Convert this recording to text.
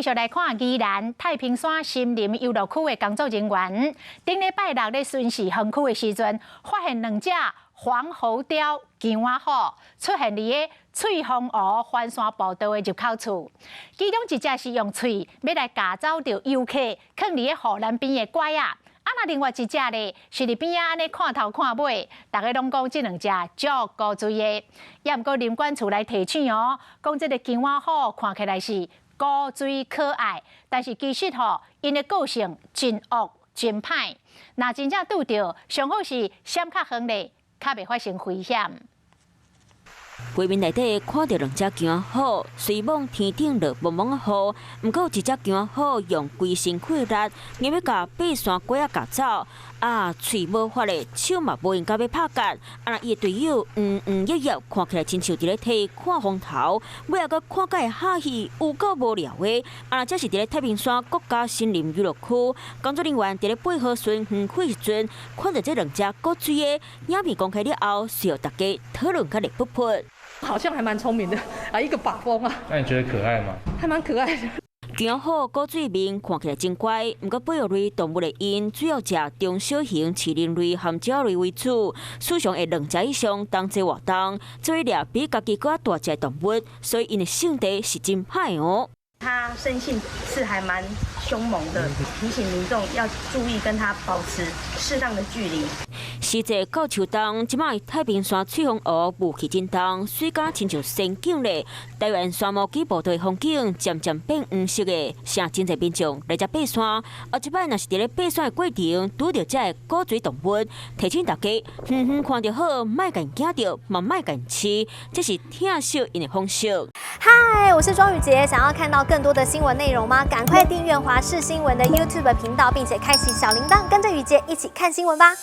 續來看宜蘭太平山森林遊樂區的工作人員，頂禮拜六咧巡視園區的時陣，發現兩隻黃喉貂姜仔虎出現佇个翠峰湖環山步道的入口處，其中一隻是用喙欲來咬走著遊客囥佇个護欄邊的拐仔，啊，若另外一隻咧是佇邊仔按呢看頭看尾，逐家攏講這兩隻足古錐的，也毋過林管處來提醒哦，講這个姜仔虎看起來是古錐可愛，但是其實吼，𪜶的個性真惡真歹，若真正拄著，上好是閃較遠咧，較袂發生危險。畫面內底看著兩隻姜仔虎，隨往天頂落濛濛雨，毋過有一隻姜仔虎用規身軀力，硬欲共爬山拐仔咬走，啊，喙無法咧，手嘛無閒甲欲拍結，啊，伊的隊友嗯嗯郁郁，看起來親像佇咧替伊看風頭，尾仔閣看甲會哈戲，有夠無聊的。啊，這是佇咧太平山國家森林遊樂區，工作人員佇咧配合巡園區時陣，看著這兩隻古錐的影片公開了後，隨予大家討論甲熱噗噗。好像還蠻聰明的啊，一個把風啊。那你覺得可愛嗎？還蠻可愛的。姜仔虎古錐面看起來真乖，毋過哺乳類動物的𪜶主要食中小型飼靈類和鳥類為主，時常會兩隻以上同齊活動，做伙掠比家己閣較大隻的動物，所以𪜶的性地是真歹哦。它生性是還蠻兇猛的，提醒民眾要注意跟它保持適當的距離。時節到秋冬，這擺太平山翠峰湖霧氣真重，水敢親像仙境咧。台灣山毛櫸步道的風景漸漸變黃色的，誠真濟民眾來遮爬山。啊，這擺若是佇咧爬山的過程拄著這个古錐動物，提醒大家，遠遠看著好，莫共驚著，嘛莫共飼，這是疼惜𪜶的方式。嗨，我是莊宇傑，想要看到更多的新聞內容嗎？趕快訂閱華視新聞的 YouTube 頻道，並且開啟小鈴鐺，跟着宇傑一起看新聞吧。